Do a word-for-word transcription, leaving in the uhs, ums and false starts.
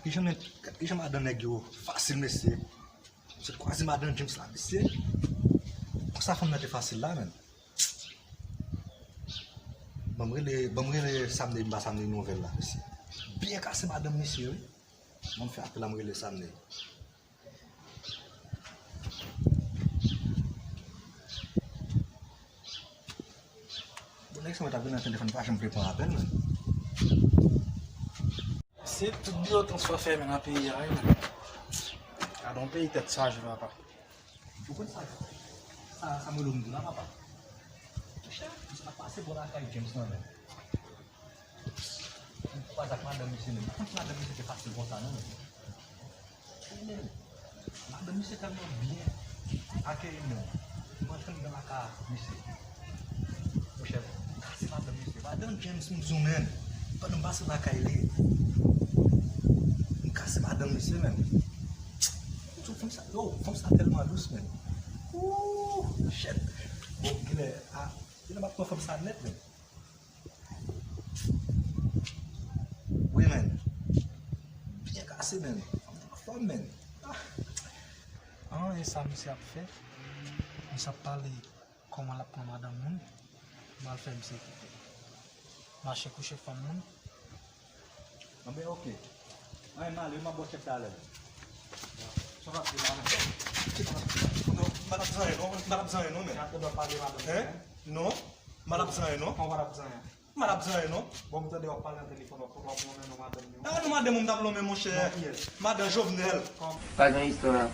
Kijan nèg, kijan madan nèg yo fasil, mesye. Misye t kwaze madan James la, mesye. Konsa fanm nan te fasil la, menm. Ban m rele, ban m rele Samde, m ba Samde nouvèl la, mesye. Byen kase madanm misye, wi. Ban m fè apèl la, m rele Samde. Bon, nèg sa mwen t ap vin nan telefòn, pa janm vle pran apèl, menm. Se tout biwo transfè fèmen nan peyi a, wi, menm. Gade yon peyi tèt chaje, papa. Ou konn sa, sa, sa mwen lòm di la, papa. Monchè, misye ap pase bò lakay James nan, menm. Ou pa ak madanm misye, menm. Ou konn si madanm misye te fasil konsa, non, menm. Wi, menm. Madanm misye tèlman byen akeyi, menm. Mwen antre anndan lakay misye. Monchè, m kase madanm misye. Madanm James, m di w, menm. Pandan m pase lakay li, m kase madanm misye, menm. Yo, fanm sa, yo, fanm sa tèlman dous, menm. Ooh, shit. Bon, genlè, a, genlè m ap pran fanm sa nèt, menm. Wi, menm. Byen kase, menm. Fanm nan anfòm, menm. Ah. An, e sa misye ap fè? Misye ap pale kòman l ap pran madanm moun. M al fè misye kite. Mache kouche fanm moun. Anben, oke. Anyen, m ale, m ap ba w tchèk talè. Sa w ap di la, menm? M pa t ap zanyen, non. M pa t ap zanyen, non, menm. Hein? Non. M pa t ap zanyen, non. Kòman w pa t ap zanyen? M pa t ap zanyen, non. Bon, m tande w ap pale nan telefòn, w ap, w ap lonmen non madanm li. Ah, non, madanm ou m t ap lonmen, monchè. Non, kiyès? Madan Jovenel. Kòm. Pa gen istwa.